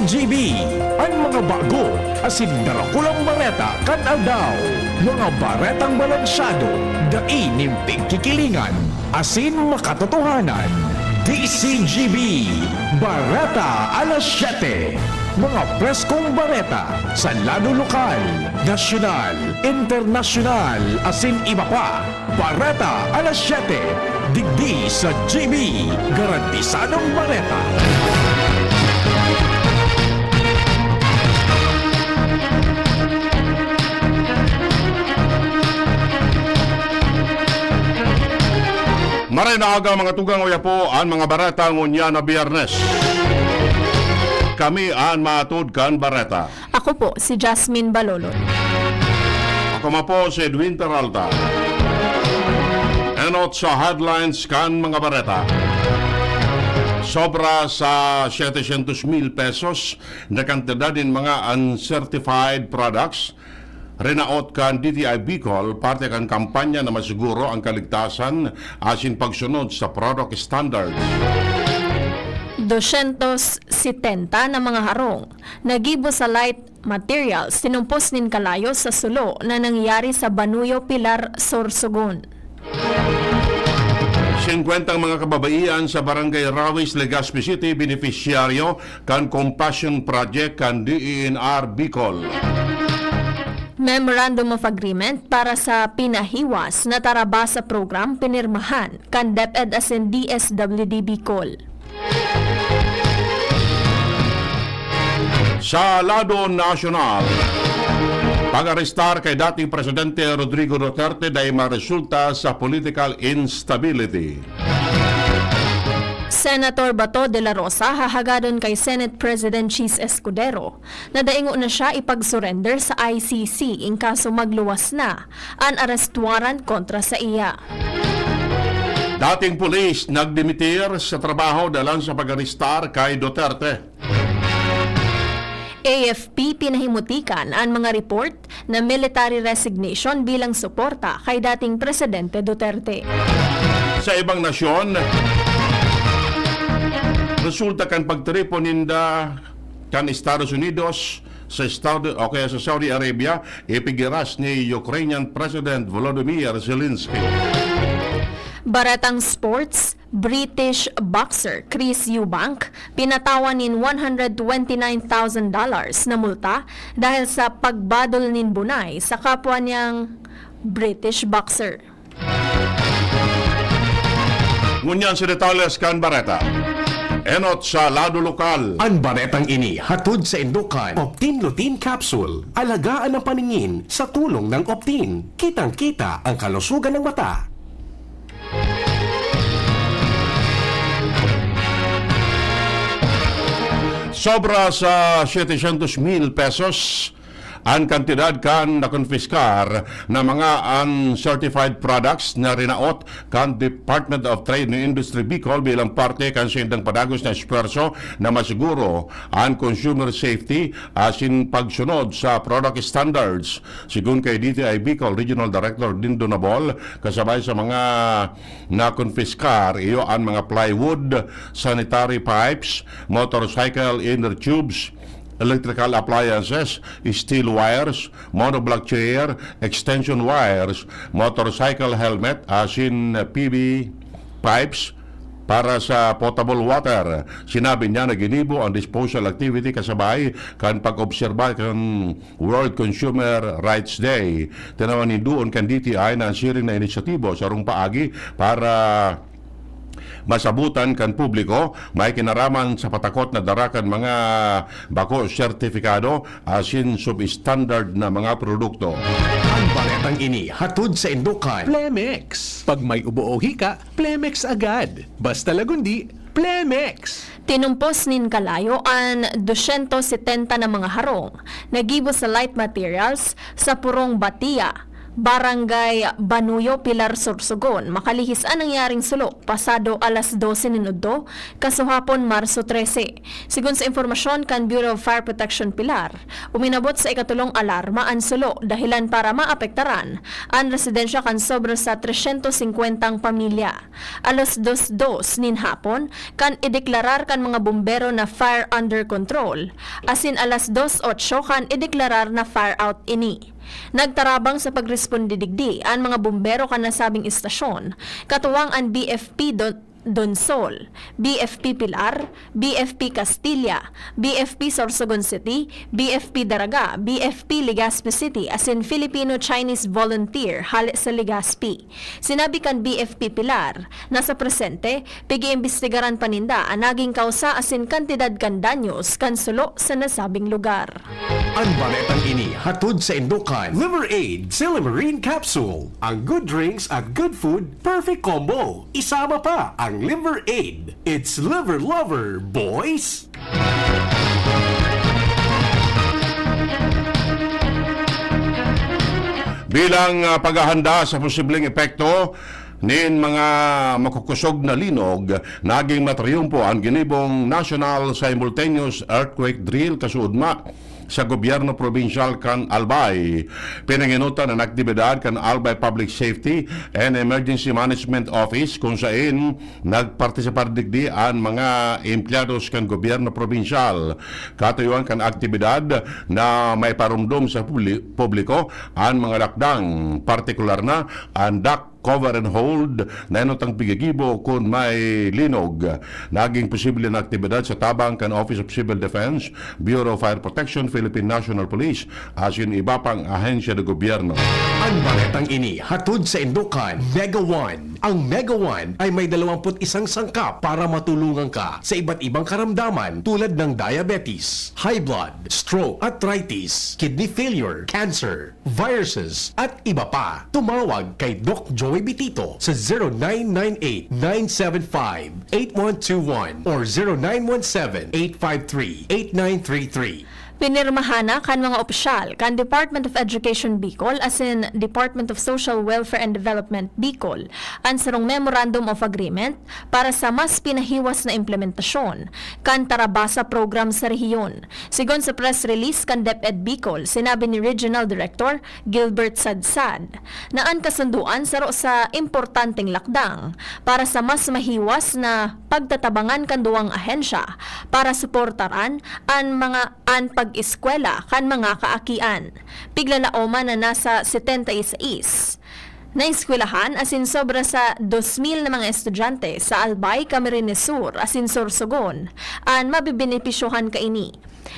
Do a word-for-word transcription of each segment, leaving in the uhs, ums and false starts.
G B, an mga bago asin darakulang bareta kan aldaw. Mga baretang balansyado, dai nin pigkikilingan asin makatotohanan. D C G B, Bareta Alas Siyete. Mga preskong bareta sa lado lokal, nasyonal, internasyonal, asin iba pa. Bareta Alas Siyete, digdi sa G B, garantisadong bareta. Maray na aga, mga tugang, oya po an mga bareta ngunyan na Biyernes. Kami an maatod kan bareta. Ako po si Jasmine Balolon. Ako man po si Edwin Peralta. Enot sa headlines kan mga bareta. Sobra sa setecientos mil pesos na kantidad nin mga uncertified products rinaot kan D T I Bicol, parte kan kampanya na masiguro ang kaligtasan asin pagsunod sa product standards. Dosyentos setenta na mga harong nagibo sa light materials tinumpos nin kalayo sa sulo na nangyari sa Banuyo, Pilar, Sorsogon. Singkwentang mga kababaihan sa Barangay Rawis, Legazpi City, benepisyaryo kan Compassion Project kan D E N R Bicol. Memorandum of Agreement para sa pinahiwas na Tarabasa Program pinirmahan kan DepEd asin D S W D Bicol. Sa lado nasyonal, pag-arestar kay dating Presidente Rodrigo Duterte dai maresulta sa political instability. Senator Bato de la Rosa hahagadon kay Senate President Chiz Escudero na daingo na siya ipag-surrender sa I C C in kaso magluwas na an arrest warrant kontra saiya. Dating pulis nagdimitir sa trabaho dalan sa pag-arestar kay Duterte. A F P pinahimutikan an mga report na military resignation bilang suporta kay dating Presidente Duterte. Sa ibang nasyon, resulta kan pagtiripon ninda kan Estados Unidos sa Estado o kaya sa Saudi Arabia, ipigiras ni Ukrainian President Volodymyr Zelensky. Baretang sports, British boxer Chris Eubank pinatawan nin one hundred twenty nine thousand dollars na multa dahil sa pagbadol nin bunay sa kapwa niyang British boxer. Ngunyan sa detalles kan bareta. Enot sa lado lokal. An baretang ini hatod saindo kan Optin Lutein Capsule. Alagaan ang paningin sa tulong ng Optin. Kitang-kita ang kalusugan ng mata. Sobra sa setecientos mil pesos an kantidad kan nakonpiskar na mga uncertified products na rinaot kan Department of Trade and Industry Bicol bilang parte kan saindang padagos na esfuerso na masiguro an consumer safety asin pagsunod sa product standards. Sigon kay D T I Bicol Regional Director Dindo Nabol, kasabay sa mga nakonpiskar, iyo an mga plywood, sanitary pipes, motorcycle inner tubes, electrical appliances, steel wires, monoblock chair, extension wires, motorcycle helmet, asin P V pipes para sa potable water. Sinabi niya na ginibo ang disposal activity kasabay kan pag-obserba kan World Consumer Rights Day. Tinawan nin duon kan D T I na ang siring na inisyatibo sarong paagi para masabutan kan publiko may kinaraman sa patakot na dara kan mga bako sertifikado asin substandard na mga produkto. Ang baretang ini hatod saindo kan Plemex. Pag may ubo o hika, Plemex agad. Basta Lagundi, Plemex! Tinumpos nin kalayo an dosyentos setenta na mga harong na gibo sa light materials sa purong Batia, Barangay Banuyo, Pilar, Sorsogon, makalihis an nangyaring sulo, pasado alas dose nin udto, kasuhapon, Marso trese. Sigon sa impormasyon kan Bureau of Fire Protection Pilar, uminabot sa ikatulong alarma an sulo, dahilan para maapektaran an residensya kan sobra sa tresyentos singkwentang pamilya. Alas dos dos nin hapon, kan ideklarar kan mga bombero na fire under control, asin alas dos otso kan ideklarar na fire out ini. Nagtarabang sa pagresponde digdi an mga bombero kan nasabing istasyon, katuwang an B F P Don-, Donsol, B F P Pilar, B F P Castilla, B F P Sorsogon City, B F P Daraga, B F P Legazpi City, asin Filipino-Chinese volunteer hale sa Legazpi. Sinabi kan B F P Pilar na sa presente, pig-iimbestigaran pa ninda an naging kausa asin kantidad kan danyos kan sulo sa nasabing lugar. An baretang ini hatod saindo kan Liver Aid, Silymarin Capsule. Ang good drinks at good food, perfect combo. Isama pa ang Liver Aid. It's Liver Lover, boys! Bilang, ah, paghahanda sa posibleng epekto nin mga makukusog na linog, naging matriyumpo an ginibong National Simultaneous Earthquake Drill kasuodma sa gobyerno probinsyal kan Albay. Pinangenotan an aktibidad kan Albay Public Safety and Emergency Management Office, kun saen nagpartisipar digdi an mga empleyados kan gobyerno probinsyal. Katuyuan kan aktibidad na maiparomdom sa publi-, publiko an mga lakdang, partikular na an duck cover and hold na enot ang pigigibo kun may linog. Naging posible an aktibidad sa tabang kan Office of Civil Defense, Bureau of Fire Protection, Philippine National Police, asin iba pang ahensya ng gobyerno. An baretang ini hatod saindo kan Mega One. Ang Mega One ay may dalawampu't isang sangkap para matulungan ka sa iba't ibang karamdaman tulad ng diabetes, high blood, stroke, arthritis, kidney failure, cancer, viruses, at iba pa. Tumawag kay Doc Joey Bitito sa zero nine nine eight, nine seven five, eight one two one or zero nine one seven, eight five three, eight nine three three. Pinirmahan na kan mga opisyal kan Department of Education Bicol asin Department of Social Welfare and Development Bicol an sarong Memorandum of Agreement para sa mas pinahiwas na implementasyon kan Tarabasa Program sa rehiyon. Sigon sa press release kan DepEd Bicol, sinabi ni Regional Director Gilbert Sadsad na an kasundoan saro sa importanteng lakdang para sa mas mahiwas na pagtatabangan kan duwang ahensya para suportaran an mga, an pag-eskwela kan mga kaakian. Piglalaoman na nasa setenta y seis na eskwelahan asin sobra sa dos mil na mga estudyante sa Albay, Camarines Sur asin Sorsogon an mabebenepisyohan kaini.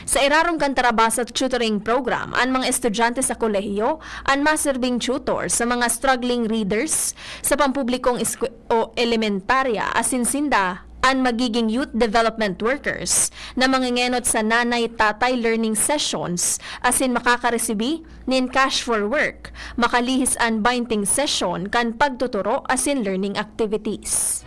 Sa irarom kan Tarabasa Tutoring Program, an mga estudyante sa kolehiyo an maserbing tutor sa mga struggling readers sa pampublikong eskwe-, o elementarya, asin sinda an magiging youth development workers na mangengenot sa nanay-tatay learning sessions asin makakaresibi nin cash for work, makalihis an binding session kan pagtuturo asin learning activities.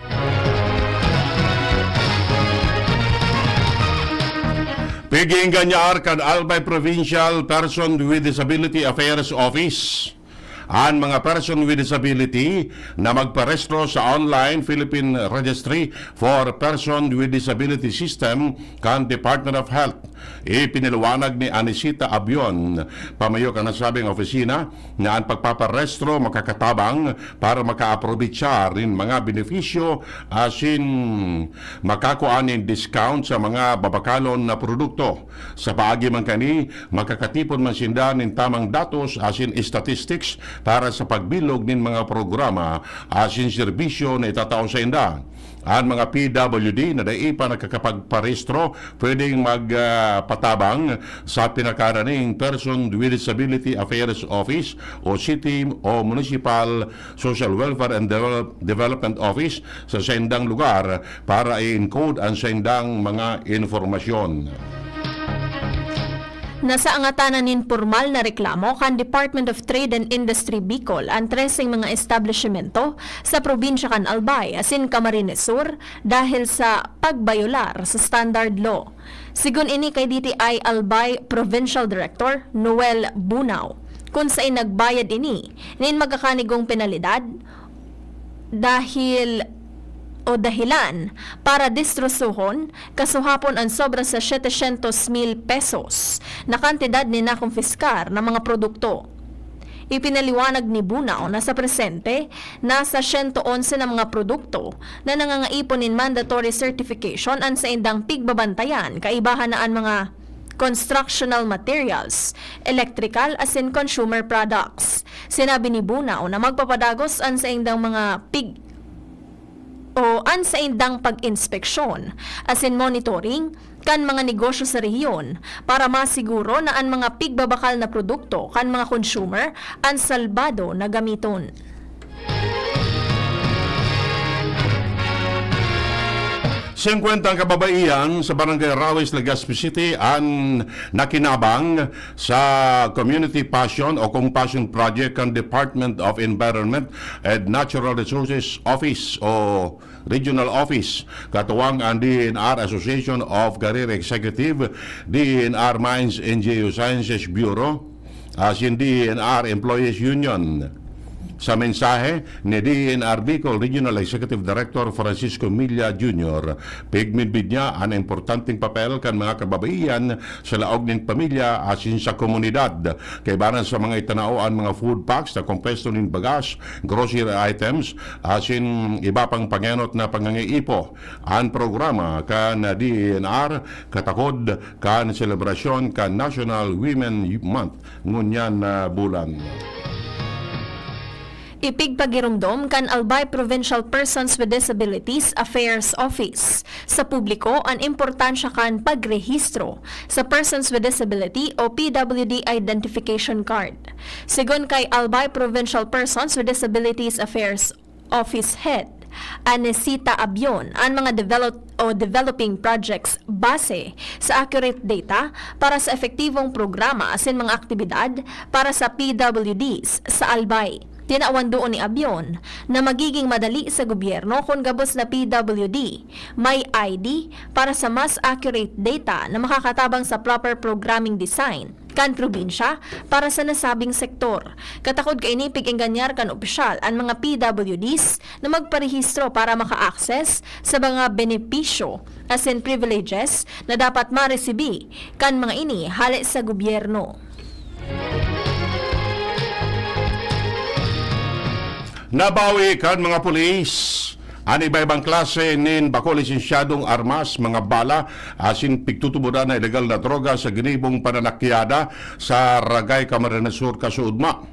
Piginganyar kan Albay Provincial Person with Disability Affairs Office an mga person with disability na magparehistro sa online Philippine Registry for Person with Disability System kan Department of Health. Ipinaliwanag ni Anisita Abion, pamayo kan nasabing opisina, na an pagpaparehistro makakatabang para makaaprovechar nin mga benepisyo asin makakua nin discount sa mga babakalon na produkto. Sa paagi man kani, makakatipon man sinda nin tamang datos asin statistics para sa pagbilog nin mga programa asin serbisyo na itatao sainda. An mga P W D na dai pa nakakapagparehistro pwedeng mag, ah, patabang sa pinakaraning Person with Disability Affairs Office o City o Municipal Social Welfare and Devel-, Development Office sa saindang lugar para i-encode an saindang mga impormasyon. Nasaangatan na nin pormal na reklamo kan Department of Trade and Industry Bicol an treseng mga establisimento sa probinsya kan Albay asin Camarines Sur dahil sa pagbayolar sa Standard Law. Sigon ini kay D T I Albay Provincial Director Noel Bunao, kun saen nagbayad ini nin magkakanigong penalidad dahil o dahilan para destrusohon, kasuhapon an sobra sa setecientos mil pesos na kantidad nin nakumpiskar na mga produkto. Ipinaliwanag ni Bunao na sa presente, nasa siyento onse na mga produkto na nangangaipon nin mandatory certification an saindang pigbabantayan, kaibahan na an mga constructional materials, electrical asin consumer products. Sinabi ni Bunao na magpapadagos an saindang mga pig-, o an saindang pag-inspeksyon asin monitoring kan mga negosyo sa rehiyon para masiguro na an mga pigbabakal na produkto kan mga consumer an salbado na gamiton. Singkwentang kababaihan sa Barangay Rawis, Legazpi City an nakinabang sa Community Passion o Compassion Project kan Department of Environment and Natural Resources Office o Regional Office, katuwang an D E N R Association of Career Executive, D E N R Mines and Geosciences Bureau, asin D E N R Employees Union. Sa mensahe ni D E N R Bicol Regional Executive Director Francisco Milla Junior, pigmidbid niya an importanteng papel kan mga kababaihan sa laog nin pamilya asin sa komunidad. Kaibahan sa mga itinao an mga food packs na kompleto nin bagas, grocery items, asin iba pang pangenot na pangangaipo. An programa kan D E N R katakod kan selebrasyon kan National Women Month ngunyan na bulan. Ipigpagiromdom kan Albay Provincial Persons with Disabilities Affairs Office sa publiko an importansya kan pagrehistro sa Persons with Disability o P W D Identification Card. Sigon kay Albay Provincial Persons with Disabilities Affairs Office Head Anesita Abion, an mga develop o developing projects base sa accurate data para sa epektibong programa asin mga aktibidad para sa P W Ds sa Albay. Tinawan duon ni Abion na magiging madali sa gobyerno kun gabos na P W D may I D para sa mas accurate data na makakatabang sa proper programming design kan probinsya para sa nasabing sektor. Katakod kaini, pig-engganyar kan opisyal an mga P W Ds na magparehistro para maka-access sa mga benepisyo asin privileges na dapat maresibi kan mga ini hale sa gobyerno. Nabawi kan mga pulis an iba-ibang klase nin bako lisensyadong armas, mga bala, asin pigtutubodan na ilegal na droga sa ginibong pananakyada sa Ragay, Camarines Sur, kasuodma.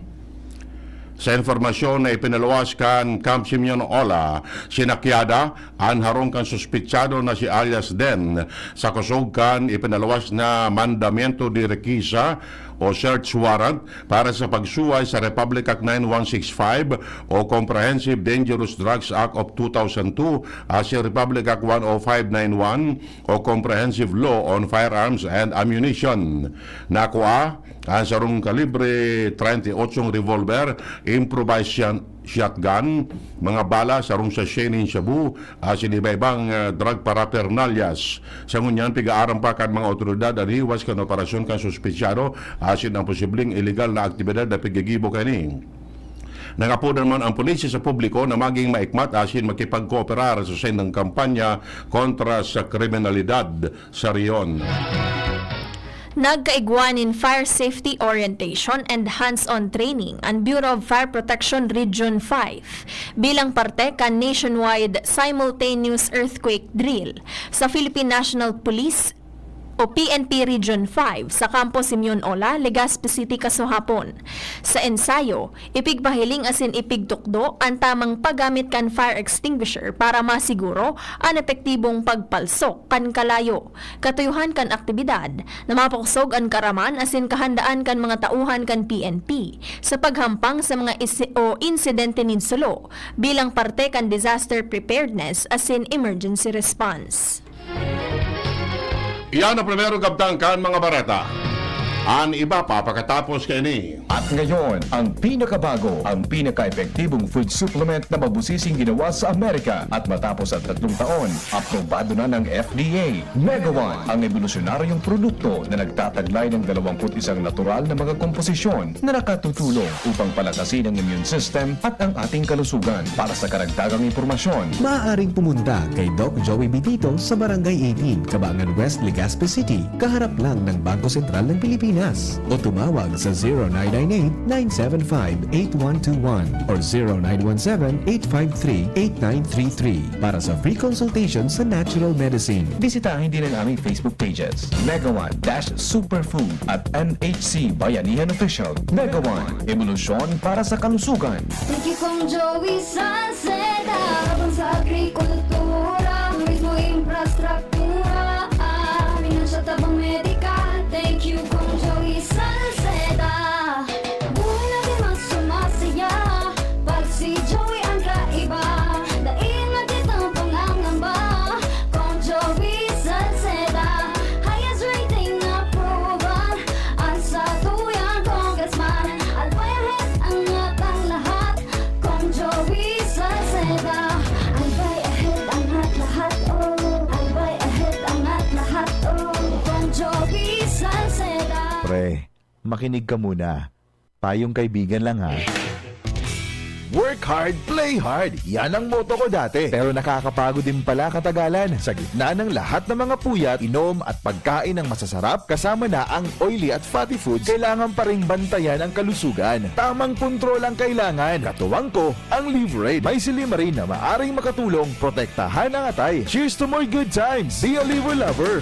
Sa impormasyon na ipinaluwas kan Camp Simeon Ola, sinakyada an harong kan suspitsado na si alias Den sa kusog kan ipinaluwas na mandamiento de requisa o search warrant para sa pagsuway sa Republic Act nine one six five o Comprehensive Dangerous Drugs Act of two thousand two asin Republic Act one oh five nine one o Comprehensive Law on Firearms and Ammunition. Nakua an sarong kalibre treinta y ocho revolver, improvised shot-, shotgun, mga bala, sarong sachet nin shabu, asin iba-ibang, ah, drug paraphernalias. Sa ngunyan, pig-aaram pa kan mga awtoridad an hiwas kan operasyon kan suspitsado asin an posibleng ilegal na aktibidad na piggigibo kaini. Nangapodan man an pulisya sa publiko na maging maikmat asin makipagkooperar sa saindang kampanya kontra sa kriminalidad sa rehiyon. Nagkaigwa nin Fire Safety Orientation and Hands-on Training an Bureau of Fire Protection Region five bilang parte kan nationwide simultaneous earthquake drill sa Philippine National Police o P N P Region five sa Kampo Simeon Ola, Legazpi City, kasuhapon. Sa ensayo, ipigpahiling asin ipigtukdo an tamang paggamit kan fire extinguisher para masiguro an epektibong pagpalsok kan kalayo. Katuyohan kan aktibidad na mapakusog an karaman asin kahandaan kan mga tauhan kan P N P sa paghampang sa mga isi-, o insidente nin sulo bilang parte kan disaster preparedness asin emergency response. Iyan ang primero kabtang kan mga bareta. An iba pa pakatapos kaini. At ngayon, ang pinakabago, ang pinaka-epektibong food supplement na mabusising ginawa sa Amerika. At matapos ang tatlong taon, aprobado na ng F D A. Mega One, ang ebolusyonaryong produkto na nagtataglay ng dalawampu't isang natural na mga komposisyon na nakatutulong upang palakasin ang immune system at ang ating kalusugan. Para sa karagdagang impormasyon, maaaring pumunta kay Doc Joey Bitito sa Barangay eighteen, Kabangan West, Legazpi City, kaharap lang ng Bangko Sentral ng Pilipinas, o tumawag sa zero nine nine eight, nine seven five, eight one two one or zero nine one seven, eight five three, eight nine three three para sa free consultation sa natural medicine. Bisitahin din ang aming Facebook pages, Mega One dash Superfood at M H C Bayanihan Official. Mega One, ebolusyon para sa kalusugan. Thank you, Kong Joey Salceda. Tabang sa agrikultura, turismo, infrastruktura, ah, pinansyal, tabang medikal. Thank you, Kong Joey Salceda. Buhay natin mas sumasaya pag si Joey ang kaiba. Dai na kitang pangangamba, Kong Joey Salceda. Highest rating approval ang satuyang congressman. Albay ahead ang atang lahat, Kong Joey Salceda. Albay ahead ang at lahat, oh. Albay ahead ang at lahat, oh. Kong Joey Salceda. Pre, makinig ka muna. Payong kaibigan lang, ha. Work hard, play hard. Yan ang motto ko dati. Pero nakakapagod din pala katagalan. Sa gitna ng lahat ng mga puyat, inom at pagkain ng masasarap, kasama na ang oily at fatty foods, kailangan pa ring bantayan ang kalusugan. Tamang kontrol ang kailangan. Katuwang ko, ang Livraid. May silymarin na maaring makatulong protektahan ang atay. Cheers to more good times! Be a Liver Lover!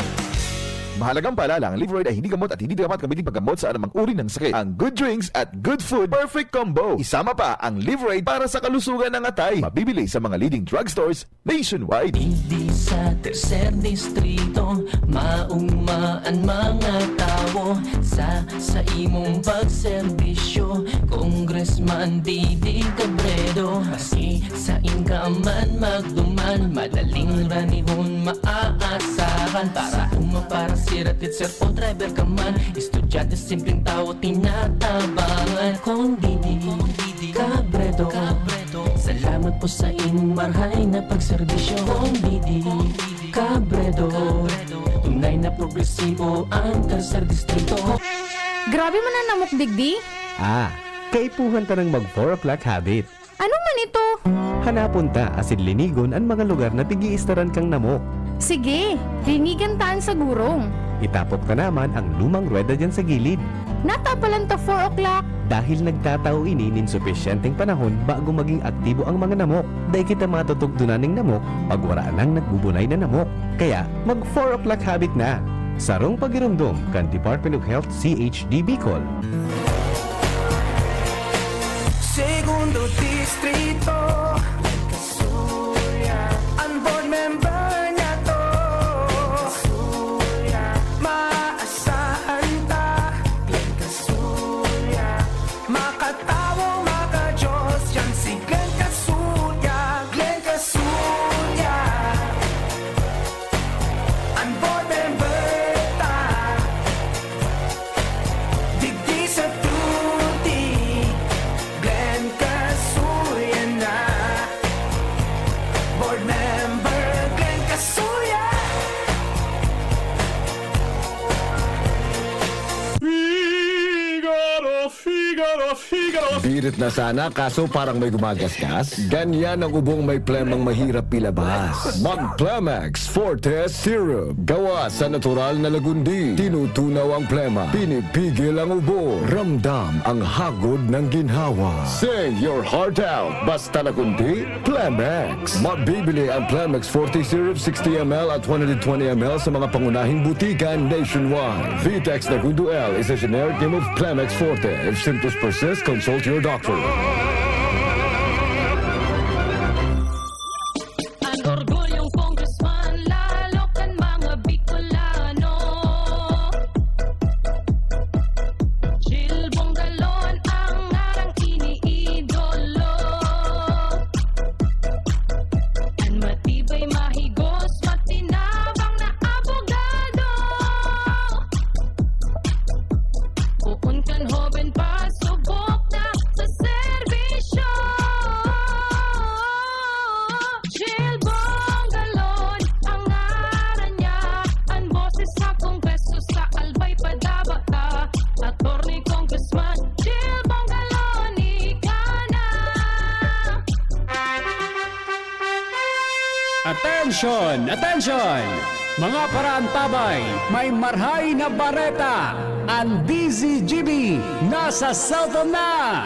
Mahalagang paalala, ang Livraid ay hindi gamot at hindi dapat gamitin paggamot sa anumang uri ng sakit. Ang good drinks at good food, perfect combo. Isama pa ang Livraid para sa kalusugan ng atay. Mabibili sa mga leading drugstores nationwide. Hindi sa tercer distrito, maugma an mga tawo sa, sa imong pagserbisyo, Congressman Didi Cabredo. Maski sain ka man magduman, madaling ranihon maaasahan. Para uma, para sira, teacher o driver ka man, estudyante, simpleng tawo, tinatabangan. Kong Didi Cabredo, salamat po sa imong marhay na pagserbisyo. Kong Didi Cabredo, tunay na progresibo ang tercer distrito. Grabe man an namok digdi. Ah, kaipuhan ta nang mag four o'clock habit. Ano man ito? Hanapon ta asin linigon an mga lugar na pig-iistaran kang namok. Sige, linigan ta an sa gurong. Itapok ta naman ang lumang ruweda diyan sa gilid. Natapalan ta four o'clock. Dahil nagtatao ini nin supisyenteng panahon bago maging aktibo ang mga namok. Dai kita matutugdonan nin namok pag wara nang nagbubunay na namok. Kaya, mag four o'clock habit na. Sarong pagiromdom kan Department of Health, C H D Bicol. Segundo Distrito. An board member niyato. Maasahan ta. Makatawo, maka-Diyos, yan si Glenn Casulla, Glenn Casulla. An board member ta, digdi sa Tuti, Glenn Casulla na. Board member Glenn Casulla. Figaro, Figaro, Figaro. Birit na sana, kaso parang may gumagasgas. Ganyan ang ubong may plemang mahirap ilabas. Mag Plemex Forte Syrup. Gawa sa natural na lagundi. Tinutunaw ang plema. Pinipigil ang ubo. Ramdam ang hagod ng ginhawa. Sing your heart out. Basta lagundi, Plemex. Mabibili ang Plemex Forte Syrup sixty M L at one hundred twenty M L sa mga pangunahing butika nationwide. Vitex Nagundo L is a generic name of Plemex Forte. If symptoms persist, consult your doctor. An orgulyong congressman, lalo kan mga Bicolano. Chill Bongalon ang ngarang iniidolo. An matibay, mahigos, matinabang na abogado. Attention! Attention! Mga paraantabay, may marhay na bareta! Ang D Z G B nasa cellphone na!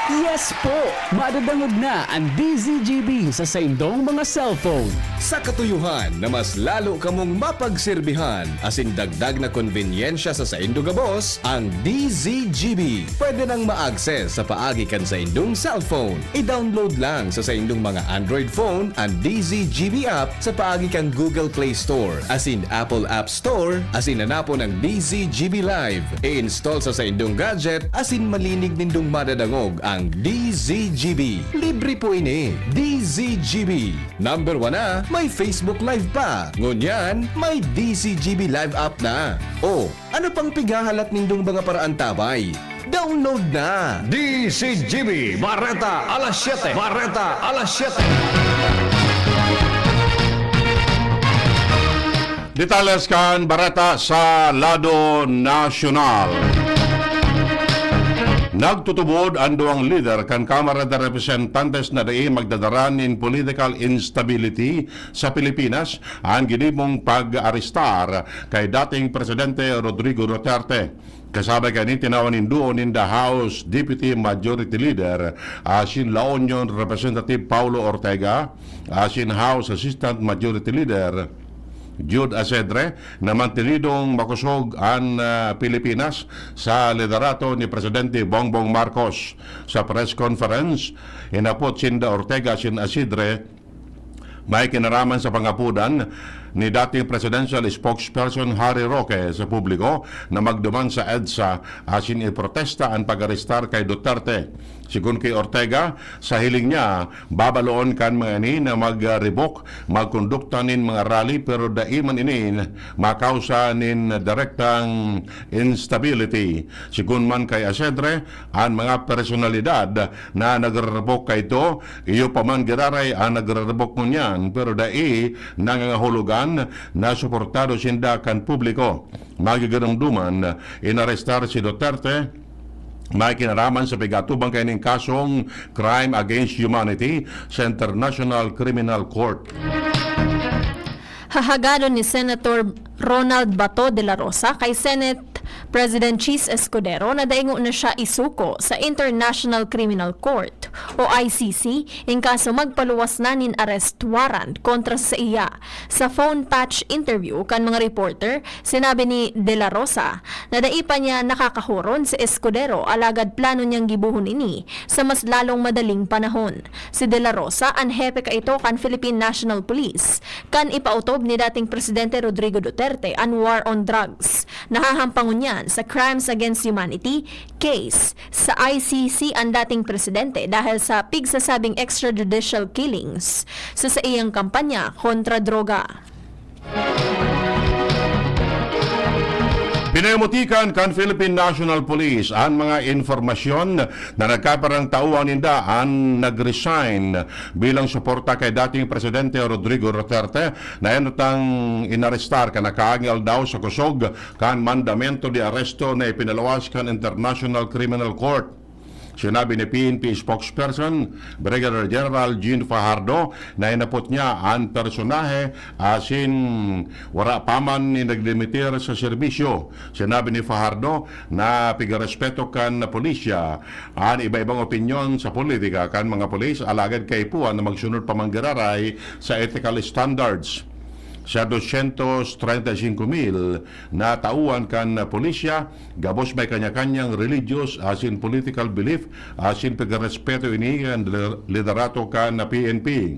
Yes po! Madadangog na ang D Z G B sa saindong mga cellphone. Sa katuyuhan na mas lalo kamong mapagserbihan asin dagdag na konbenyensya sa saindo gabos, ang D Z G B pwede nang ma-access sa paagi kan saindong cellphone. I-download lang sa saindong mga Android phone ang D Z G B app sa paagi kan Google Play Store asin Apple App Store asin hanapon ang D Z G B Live. I-install sa saindong gadget asin malinig nindong madadangog ang D Z G B. Libre po ini. D Z G B. Number one na, may Facebook Live pa. Ngunyan, may D Z G B Live app na. O, ano pang pighahalat nindong mga paraantabay? Download na! D Z G B, Bareta alas siyete. Bareta alas siyete. Detalles kan bareta sa lado nasyonal. Nagtutubod an duwang lider kan Kamara de Representantes na dai magdadara nin political instability sa Pilipinas an ginibong pag-arestar kay dating Presidente Rodrigo Duterte. Kasabay kaini, tinawan nin duo ninda House Deputy Majority Leader asin La Union Representative Paulo Ortega asin House Assistant Majority Leader Jude Asedre na mantenidong makosog an, ah, Pilipinas sa liderato ni Presidente Bongbong Marcos. Sa press conference, inapot sinda Ortega asin Asedre may kinaraman sa pangapodan ni dating presidential spokesperson Harry Roque sa publiko na magduman sa EDSA asin iprotesta an pag-arestar kay Duterte. Sigon ki Ortega, sa hiling niya, babaloon kan mga ini na mag-revoke, magkondukta nin mga rally, pero dai man ini makausa nin direktang instability. Sigon man kay Asedre, an mga personalidad na nagre-revoke kaidto, iyo pa man giraray an nagre-revoke ngunyan, pero dai nangangahulugan na suportado sinda kan publiko. Magiginomdoman, inarestar si Duterte, may kinaraman sa pig-atubang kaining kasong crime against humanity sa International Criminal Court. Hahagadon ni Senator Ronald Bato de la Rosa kay Senate President Chiz Escudero na daingo na siya isuko sa International Criminal Court o I C C in kaso magpaluwas na nin arrest warrant kontra sa iya. Sa phone patch interview kan mga reporter, sinabi ni De La Rosa na dai pa niya nakakahoron si Escudero, alagad plano niyang gibohon ini sa mas lalong madaling panahon. Si De La Rosa an hepe kaito kan Philippine National Police kan ipautob ni dating Presidente Rodrigo Duterte an war on drugs. Nahahampangon niyan sa crimes against humanity case sa I C C an dating presidente dahil sa pigsasabing extrajudicial killings sa saiyang kampanya kontra droga. Pinayamutikan kan Philippine National Police an mga impormasyon na nagkapirang tauhan ninda an nag-resign bilang suporta kay dating Presidente Rodrigo Duterte na enotang inarestar kan nakaaging aldaw sa kusog kan mandamento de aresto na ipinaluwas kan International Criminal Court. Sinabi ni P N P spokesperson Brigadier General Jean Fajardo na hinapot niya an personahe asin wara pa man nin nagdimitir sa serbisyo. Sinabi ni Fajardo na pigarespeto kan pulisya an iba-ibang opinyon sa politika kan mga pulis, alagad kaipuhan na magsunod pa man giraray sa ethical standards. Sa dosyentos treinta y cinco mil na tauhan kan pulisya, gabos may kanya-kanyang religious asin political belief asin pagrespeto ini kan liderato kan P N P.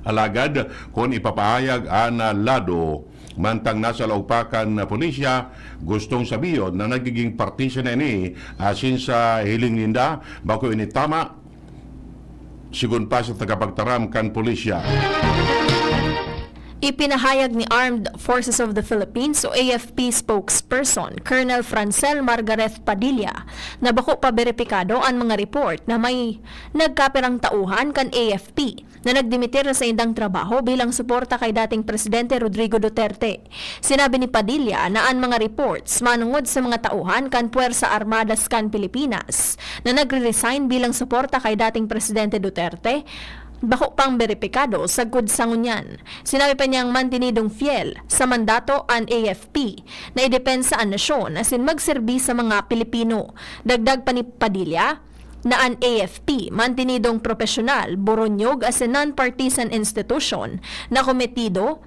Alagad, kun ipapahayag an lado, mantang nasa laog pa kan pulisya, gustong sabihon na nagiging partisan na ini asin sa hiling ninda, bako ini tama, sigon pa sa tagapagtaram kan pulisya. Ipinahayag ni Armed Forces of the Philippines o A F P spokesperson Colonel Francel Margareth Padilla na bako pa beripikado an mga report na may nagkapirang tauhan kan A F P na nagdimitir na saindang trabaho bilang suporta kay dating Presidente Rodrigo Duterte. Sinabi ni Padilla na an mga reports manongod sa mga tauhan kan Puwersa Armadas kan Pilipinas na nagre-resign bilang suporta kay dating Presidente Duterte bako pang beripikado sagkod sa ngunyan. Sinabi pa niyang mantinidong fiyel sa mandato an A F P na idepensa an nasyon asin magserbi sa mga Pilipino. Dagdag pa ni Padilla na an A F P mantinidong propesyonal, boronyog asin non-partisan institusyon na kometido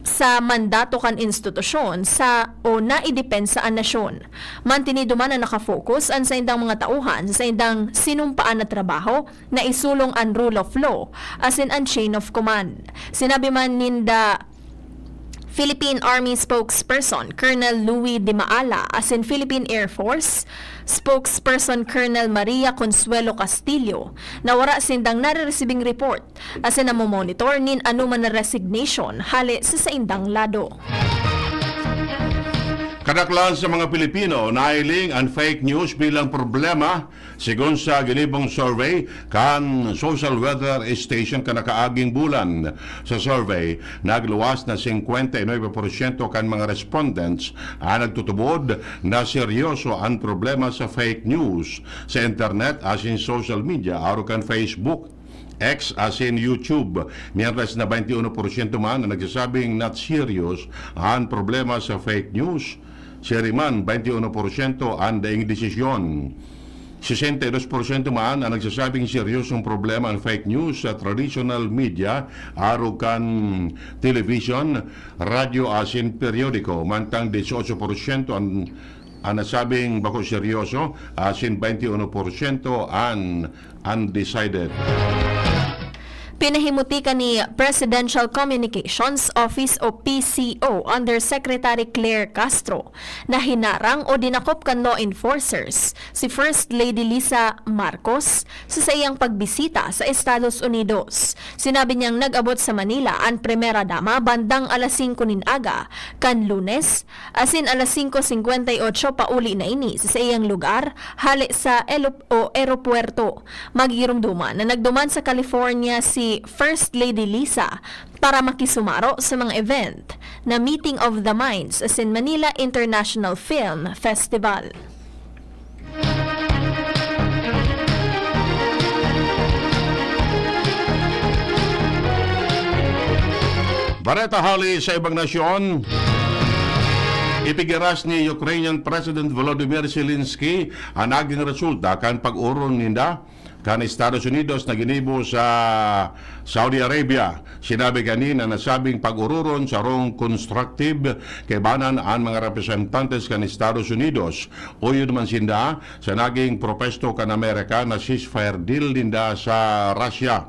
sa mandato kan institusyon sa o naidepensa an nasyon. Mantinido man na nakafocus an saindang mga tauhan sa saindang sinumpaan na trabaho na isulong an rule of law asin an chain of command. Sinabi man ninda Philippine Army spokesperson Colonel Louis de Maala asin Philippine Air Force spokesperson Colonel Maria Consuelo Castillo na wara sindang nareresibing report asin namomonitor nin anoman na resignation hale sa saindang lado. Kadaklan sa mga Pilipino nahiling an fake news bilang problema, segun sa ginibong survey kan Social Weather Station kan nakaaging bulan. Sa survey, nagluwas na singkwenta y nuebe porsyento kan mga respondents an nagtutubod na seryoso an problema sa fake news sa internet asin social media, arog kan Facebook, X asin YouTube, mientras na baynte uno porsyento man an nagsasabing not serious an problema sa fake news. Siring man, baynte uno porsyento an daing desisyon. Sesenta y dos porsyento man an nagsasabing seryosong problema an fake news sa traditional media, arog kan television, radyo asin periodiko, mantang dieciocho porsyento an, an nasabing bako seryoso, asin baynte uno porsyento an undecided. Pinahimutika ni Presidential Communications Office o P C O Undersecretary Claire Castro na hinarang o dinakop kan law enforcers si First Lady Lisa Marcos sa saiyang pagbisita sa Estados Unidos. Sinabi niyang nag-abot sa Manila an Primera Dama bandang alas singko nin aga kan Lunes, asin alas singko singkwenta y otso pauli na ini sa saiyang lugar hale sa elop-, o eropuwerto. Magigiromdoman na nagduman sa California si First Lady Lisa para makisumaro sa mga event na Meeting of the Minds asin Manila International Film Festival. Bareta hali sa ibang nasyon, ipigiras ni Ukrainian President Volodymyr Zelensky an naging resulta kan pag-oron ninda kan Estados Unidos na ginibo sa Saudi Arabia. Sinabi kani na nasabing pag-ororon sarong constructive kaibanan an mga representantes kan Estados Unidos. Oyon man sinda sa naging propesto kan Amerika na ceasefire deal ninda sa Russia.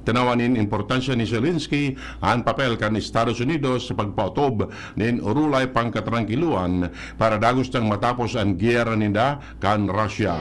Tinawan nin importansya ni Zelensky an papel kan Estados Unidos sa pagpaotob nin orolay pangkatrangkiloan para dagos nang matapos an giyera ninda kan Russia.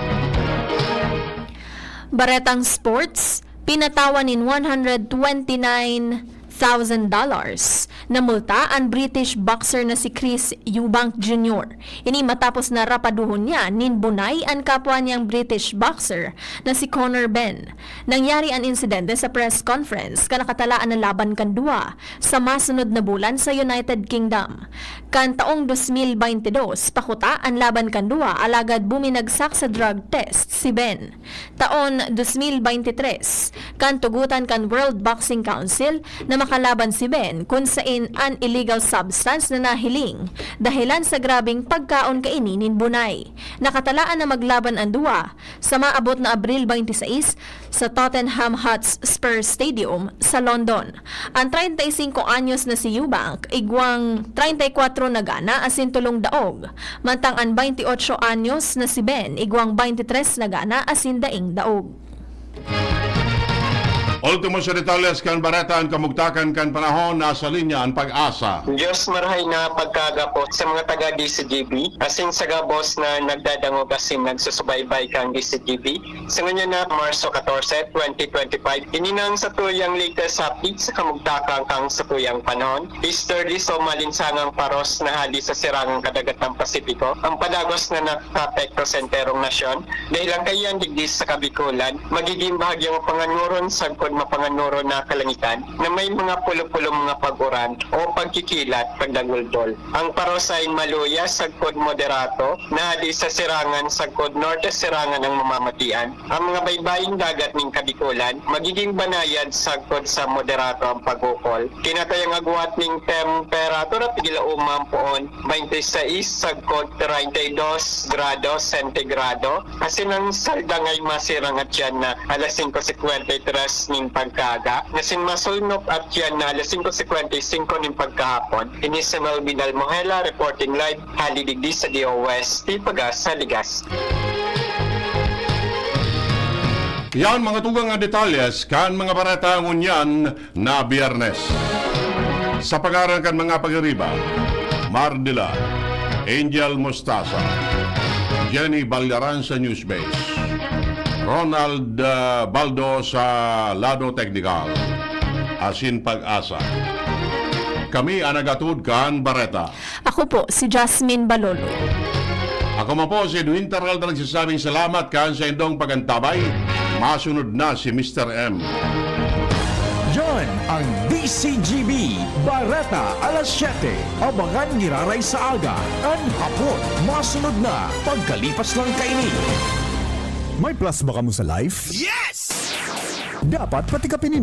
Baretang sports, pinatawan nin one hundred twenty-nine thousand dollars na multa an British boxer na si Chris Eubank Junior. Ini matapos na rapaduhon niya nin bunay an kapwa niyang British boxer na si Conor Benn. Nangyari an insidente sa press conference kan nakatalaan na laban kan duwa sa masunod na bulan sa United Kingdom. Kan taong dos mil baynte dos, pakuta an laban kan duwa, alagad buminagsak sa drug test si Benn. Taon dos mil baynte tres, kan tugotan kan World Boxing Council na makalaban si Benn, kun sain an illegal substance na nahiling dahelan sa grabeng pagkaon kaini nin bunay. Nakatalaan na maglaban an duwa sa maabot na Abril baynte sais sa Tottenham Hotspur Stadium sa London. An treinta y cinco anyos na si Eubank, igwang treinta y cuatro na gana asin tolong daog, mantang an baynte otso anyos na si Benn, igwang baynte tres na gana asin daing daog. Ultimo sa detalyes kan bareta, an kamugtakan kan panahon, nasa linya an PAGASA. Diyos marahay na pagkagapo sa mga taga D C G B, asin sa gabos na nagdadangog asin nagsusubaybay kan D C G B. Sa ngunyan na Marso katorse, twenty twenty-five, ini nang satuyang latest update sa kamugtakan kan satuyang panahon. Easterly o maalinsangang paros na hali sa sirangang kadagatang Pasipiko ang padagos na nakaapekto sa enterong nasyon. Dahelan kaiyan digdi sa Kabikolan, magiging bahagyang mapangangoron sagkod mapanganoro na kalangitan na may mga pulo-pulo mga pag-uran o pagkikilat, pagdagulbol. Ang paros sain maluya sagkod moderato, nadi sa sirangan sagkod norte sirangan ang mamamatian. Ang mga baybaying dagat ning Kabikolan magiging banayad sagkod sa moderato ang pag-ukol. Kinatayang agwat ning temperatura pigila uma ang poon, twenty-six sagkod treinta y dos grado sentigrado, asin ang saldangay masirang atyan na alas singko singkwenta y tres ning pagkaaga, asin masulnop atyan na alas singko singkwenta y singko ning pagkahapon. Ini si Melvin Almohela reporting live hali digdi sa D O S T Pagasa, Legazpi. Yan mga tugang nga detalles kan mga bareta ngunyan na Biyernes. Sa pangaran kan mga pagiriba, Mardila, Angel Mostaza, Jenny Balyaran sa Newsbase, Ronald ah, Baldo sa Lado Teknikal, asin Pag-asa. Kami ang nagatod kan bareta. Ako po, si Jasmine Baloloy. Ako man po si Edwin Taral na nagsasabing salamat kan sa indong pagantabay. Masunod na si Mister M. Yan ang D C G B, Bareta alas siyete. Abangan giraray sa aga, an hapon, masunod na, pagkalipas lang kaini. May plus ba kamo sa life? Yes! Dapat pati ka pinin-